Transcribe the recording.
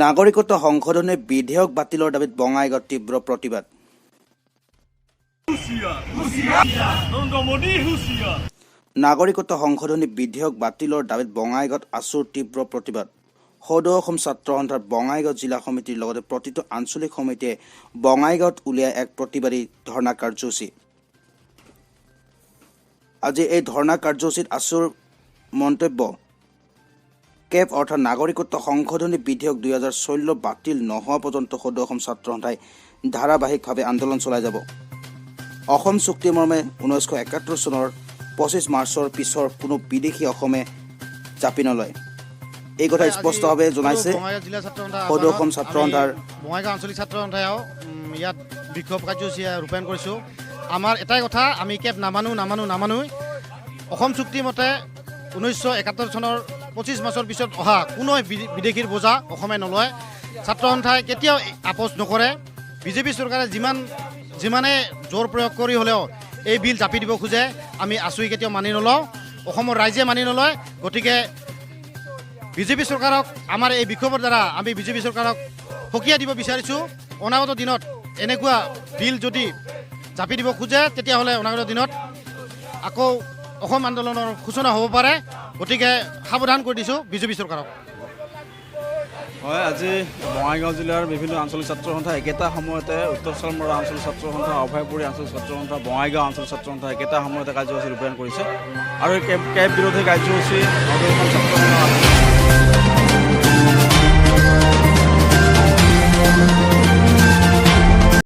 নাগৰিকত্ব সংশোধনী বিধেয়ক বাতিলৰ দাবীত বঙাইগাঁৱত তীব্ৰ প্ৰতিবাদ। নৰেন্দ্ৰ মোদী হুঁচিয়াৰ। নাগৰিকত্ব সংশোধনী বিধেয়ক বাতিলৰ দাবীত বঙাইগাঁৱত আছুৰ তীব্ৰ প্ৰতিবাদ। সদৌ অসম ছাত্ৰ সন্থাৰ বঙাইগাঁও জিলা সমিতিৰ লগতে প্ৰতিটো আঞ্চলিক সমিতিয়ে বঙাইগাঁৱত উলিয়াই এক প্ৰতিবাদী ধৰ্ণা কাৰ্যসূচী। আজি এই ধৰ্ণা কাৰ্যসূচীত আছুৰ মন্তব্য, কেব অৰ্থাৎ নাগৰিকত্ব সংশোধনী বিধেয়ক 2016 বাতিল নোহোৱা পৰ্যন্ত সদৌ অসম ছাত্ৰ সন্থাই ধাৰাবাহিকভাৱে আন্দোলন চলাই যাব। অসম চুক্তি মৰ্মে 1971 চনৰ 25 মাৰ্চৰ পিছৰ কোনো বিদেশী অসমে জাপি নলয়, এই কথা স্পষ্টভাৱে জনাইছে বঙাইগাঁও জিলা ছাত্ৰ সন্থাৰ সদৌ অসম আহ্বানত ছাত্ৰ আমি সন্থাৰ বঙাইগাঁও আঞ্চলিক ছাত্ৰ সন্থাইও ইয়াত বিক্ষোভ কাৰ্যসূচী ৰূপায়ণ কৰিছোঁ। আমাৰ এটাই কথা, আমি কেব নামানো, নামানো, নামানোই। অসম চুক্তি মতে 1971 চনৰ 25 মাৰ্চৰ পিছত অহা কোনো বিদেশীৰ বোজা অসমে নলয়। ছাত্ৰ সন্থাই কেতিয়াও আপোচ নকৰে। বিজেপি চৰকাৰে যিমানে জোৰ প্ৰয়োগ কৰি হ'লেও এই বিল জাপি দিব খোজে, আমি আছুই কেতিয়াও মানি নলওঁ, অসমৰ ৰাইজে মানি নলয়। গতিকে বিজেপি চৰকাৰক আমাৰ এই বিক্ষোভৰ দ্বাৰা আমি বিজেপি চৰকাৰক সকীয়াই দিব বিচাৰিছোঁ, অনাগত দিনত এনেকুৱা বিল যদি জাপি দিব খোজে, তেতিয়াহ'লে অনাগত দিনত আকৌ অসম আন্দোলনৰ সূচনা হ'ব পাৰে। গতিকে সাৱধান কৰি দিছোঁ বিজেপি চৰকাৰক। হয়, আজি বঙাইগাঁও জিলাৰ বিভিন্ন আঞ্চলিক ছাত্ৰ সন্থা একেটা সময়তে, উত্তৰ শালমৰা আঞ্চলিক ছাত্ৰ সন্থা, অভয়পুৰী আঞ্চলিক ছাত্ৰ সন্থা, বঙাইগাঁও আঞ্চলিক ছাত্ৰ সন্থা একেটা সময়তে কাৰ্যসূচী ৰূপায়ণ কৰিছে আৰু এই কেব বিৰোধী কাৰ্যসূচী সদৌ অসম ছাত্ৰ সন্থা